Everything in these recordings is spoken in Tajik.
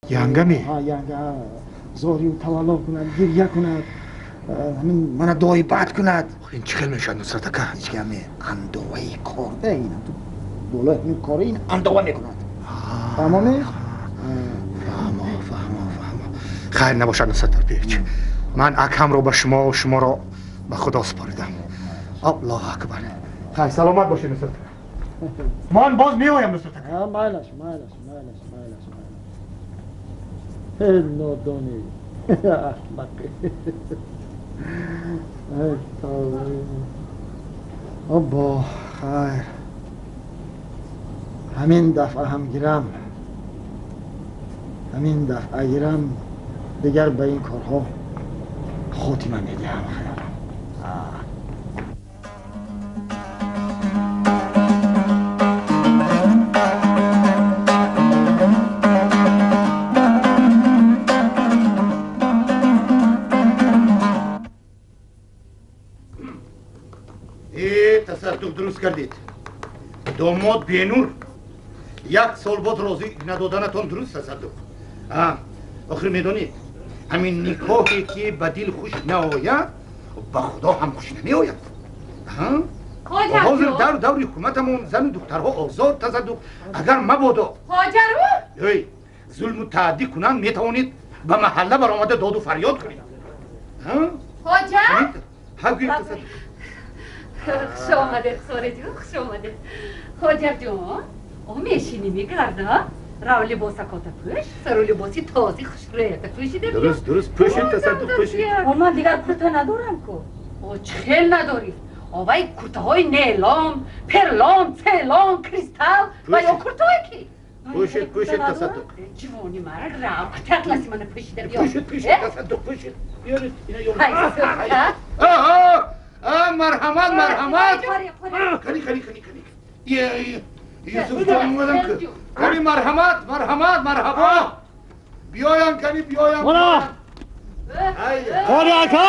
Янгами? Ҳа, янга. Зорию тавалло кунад, гирья кунад, ҳамин мана дуои бад кунад. Ин чӣ хел мешавад, Нусрат ака? Ҳеҷ гап не, андоваи корда ин болои ҳамин кори ин андова мекунад. Фаҳмоми? Фаҳмо, фаҳмо, фаҳмо. Хайр набошад, Нусрат Парпиевич. Ман акамро ба шумо ва шуморо ба Худо супоридам. Аллоҳу акбар. Хайр, саломат бошед, Нусрат ака. Ман боз меоям, Нусрат ака. Майлаш, майлаш, майлаш, майлаш, майлаш. Эй нодони, аҳмақи. Эй тавба. Обо, хайр. Ҳамин дафъа ҳам гирам. Ҳамин дафъа гирам, дигар ба ин корҳо хотима медиҳам, хаёлам. Тасаддуқ дуруст кардед. Домод бенур як сол боз розӣ надоданатон дуруст, тасаддуқ. Охир медонед, ҳамин никоҳе ки ба дил хуш наояд, ба Худо ҳам хуш намеояд. Ҳозир дар даври ҳукуматамон зану духтарҳо озод, тасаддуқ. Агар мабодо эй зулму таъддӣ кунанд, метавонед ба маҳалла баромада доду фарёд кунед. Хоҷа? Ҳа, гӯед, тасаддуқ. Хуш омадед, Сораҷон, хуш омадед. Хоҷарҷон, о мешинӣ мегарда? Рав либосакота пӯш, сару либоси този хушрӯята пӯшида биё. Дуруст, дуруст, пӯшед, тасаддуқ, пӯшед. О, ман дигар курта надорам ку. О, чӣ хел надорӣ? О, вай куртаҳои нелом, перлом, целом, кристалл ва ё куртаҳое ки? Пӯшед, пӯшед, тасаддуқ. Ҷивони мара, рав курта атласи мана пӯшида биё. Пӯшед, пӯшед, тасаддуқ, пӯшед. Биёред, ина ёред. Ҳай, сӯрта. Марҳамат, марҳамат. Кани, кани, кани, кани. Юсуф ҷон омадам. Кани, марҳамат, марҳамат, марҳабо. Биёям, кани, биёям. Мана. Қори ака?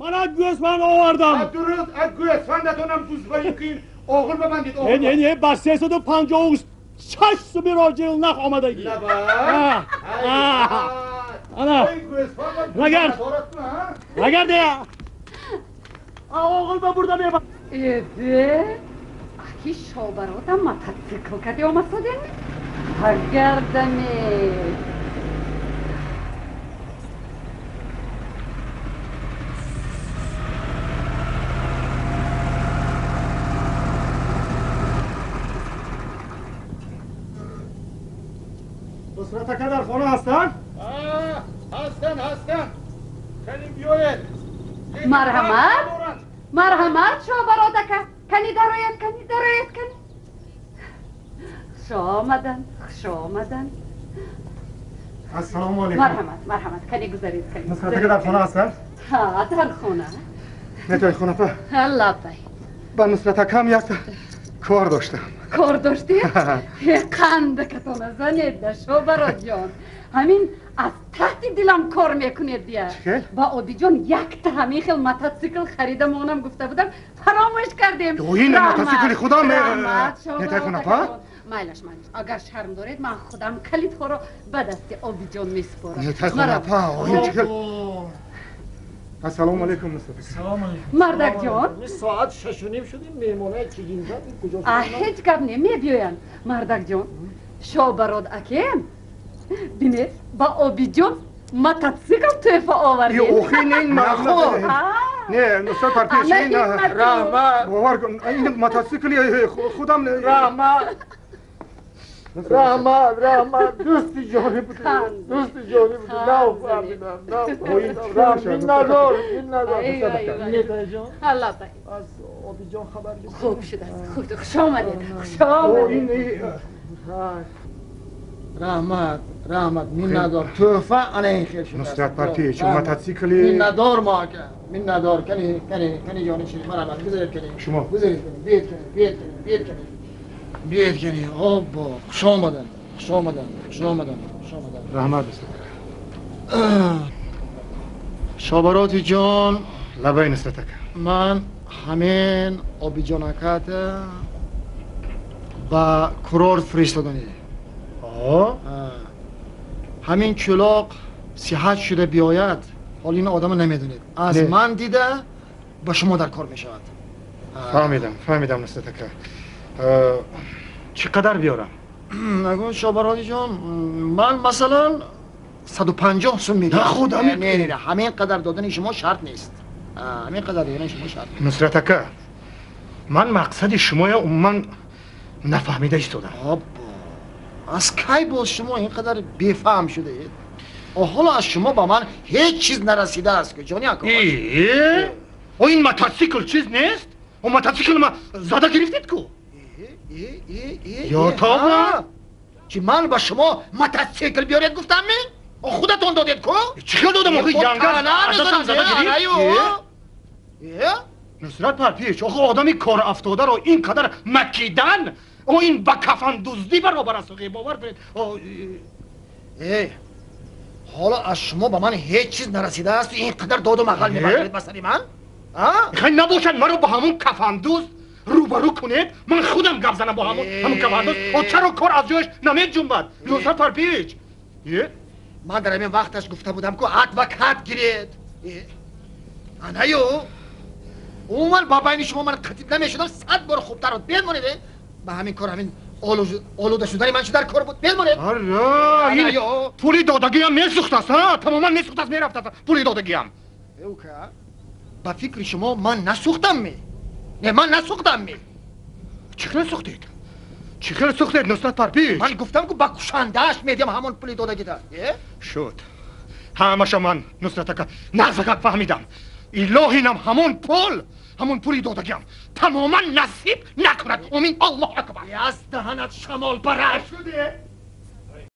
Мана гӯсфанд овардам. Дуруст, гӯсфандатонам бузбаи кин оғил бабандед, оғил. Не, не, ба 356 суми роҷил нах омадагӣ. Ана. Рагард. Рагард. Оғил ба бурда меба. Эбе, аки шобаротам мотоцикл кади омасоден? Ҳагардаме. Нусрат ака дар хона ҳастанд? Ҳастанд, ҳастанд. Кани биёед. Марҳамат. Марҳамат, шобарот ака. Кани дарояд, кани дарояд, кани. Хуш омаданд, хуш омаданд. Ассалому алайкум. Марҳамат, марҳамат, кани гузаред, кани. Нусрат ака дар хона ҳастанд? Ҳа, дар хона. Нетои хонапа? Ҳа, лаббай. Ба Нусрат акам як кор доштам. Кор доштед? Қандакатона занед, шобарот ҷон. Ҳамин аз таҳти дилам кор мекунед дия. Ба Обиҷон якта ҳамин хел мотоцикл харида монам гуфта будам, фаромӯш кардем. Ин мотоцикли худам. Нетои хонапа? Майлаш, майлаш. Агар шарм доред, ман худам калидҳоро ба дасти Обиҷон месупорам. Нетои хонапа, ин чӣ хел? Ассалому алайкум, Нусрат. Салом алайкум. Мардакҷон. Соат 6:30 шудим, меҳмонаи чигинзад куҷо? Ҳеҷ гап не, мебиёянд. Мардакҷон, шобарод акем. Бинед, ба Обиҷон мотоцикл тӯҳфа овардем. Охи, не, наход. Не, Нусрат Парпиевич, ин раҳмат. Бовар кун, ин мотоцикли худам. Раҳмат. Раҳмат, раҳмат. Дӯсти ҷонӣ буд. Дӯсти ҷонӣ буд. Нафаҳмидам, нафаҳмидам. Миннатдор, миннатдор. Нетаҷон. Аллабай. Аз Обиҷон хабар гирифтем. Хуб шудааст. Хуб, хуш омадед. Хуш омадед. Раҳмат, раҳмат, миннатдор. Тӯҳфа ана ин хел шудааст. Нусрат Парпиевич, мотоцикли миннатдор мо ака. Миннатдор. Кани, кани, кани ҷони ширин. Марҳамат, гузаред кани. Шумо. Гузаред кани. Биед кани, биед кани, биед кани. Биед кани. Обо, хуш омаданд, хуш омаданд, хуш омаданд, хуш омаданд. Раҳмат, Нусрат. Шобароти ҷон. Лабай, Нусрат ака. Ман ҳамин Обиҷон аката ба курорт фиристоданӣ. Ҳамин чӯлоқ сиҳат шуда биёяд, ҳол ин одамро намедонед. Аз ман дида ба шумо дар кор мешавад. Фаҳмидам, фаҳмидам, Нусрат ака. Чӣ қадар биёрам? Нагӯ, Шобародиҷон, ман масалан 150 сум медиҳам. Худ ҳамин. Не, не, ҳамин қадар додани шумо шарт нест. Ҳамин қадар додани шумо шарт нест. Нусрат ака, ман мақсади шумоя умуман нафаҳмида истодам. Аббо, аз кай боз шумо ин қадар бефаҳм шудаед? Ҳоло аз шумо ба ман ҳеҷ чиз нарасидааст, ҷони ака. О, ин мотосикл чиз нест? О, мотосикл ма зада гирифтед ку? Ё тоба? Чи ман ба шумо мотосикл биёред гуфтам ми? Худатон додед ку? Чӣ хел додам? Охи янга азатам зада гирифт? Нусрат Парпич, охи одами кор афтодаро ин қадар макидан, о ин ба кафандуздӣ баробар аст, охи бовар кунед. Ҳоло аз шумо ба ман ҳеҷ чиз нарасидааст, ин қадар доду мағал мебардоред ба сари ман? Хай набошад, маро ба ҳамон кафандуз рӯбарӯ кунед, ман худам гап занам бо ҳамон кафандуз. О, чаро кор аз ҷояш намеҷунбад? Нусрат Парпич. Ман дар ҳамин вақташ гуфта будам ку адвокат гиред. Анаю, умуман ба байни шумо ман қатиб намешудам, 100 бор хубтар буд. Бемонед, ба ҳамин кор ҳамин олуда шудани ман чӣ дар кор буд? Бемонед. Ара, пули додагиам месӯхтааст, тамоман месӯхтааст, мерафтааст пули додагиам. Ука, ба фикри шумо ман насӯхтам ми? Не, ман насӯхтам ми? Чӣ хел сӯхтед? Чӣ хел сӯхтед, Нусрат Парпич? Ман гуфтам ку ба кушандааш медиҳам ҳамон пули додагида. Шуд. Ҳамаша ман, Нусрат ака, нағзакак фаҳмидам. Илоҳинам ҳамон пул, ҳамон пули додагиам тамоман насиб накунад. Омин, Аллоҳ акбар. Аз даҳанат шамол барад. Шуде?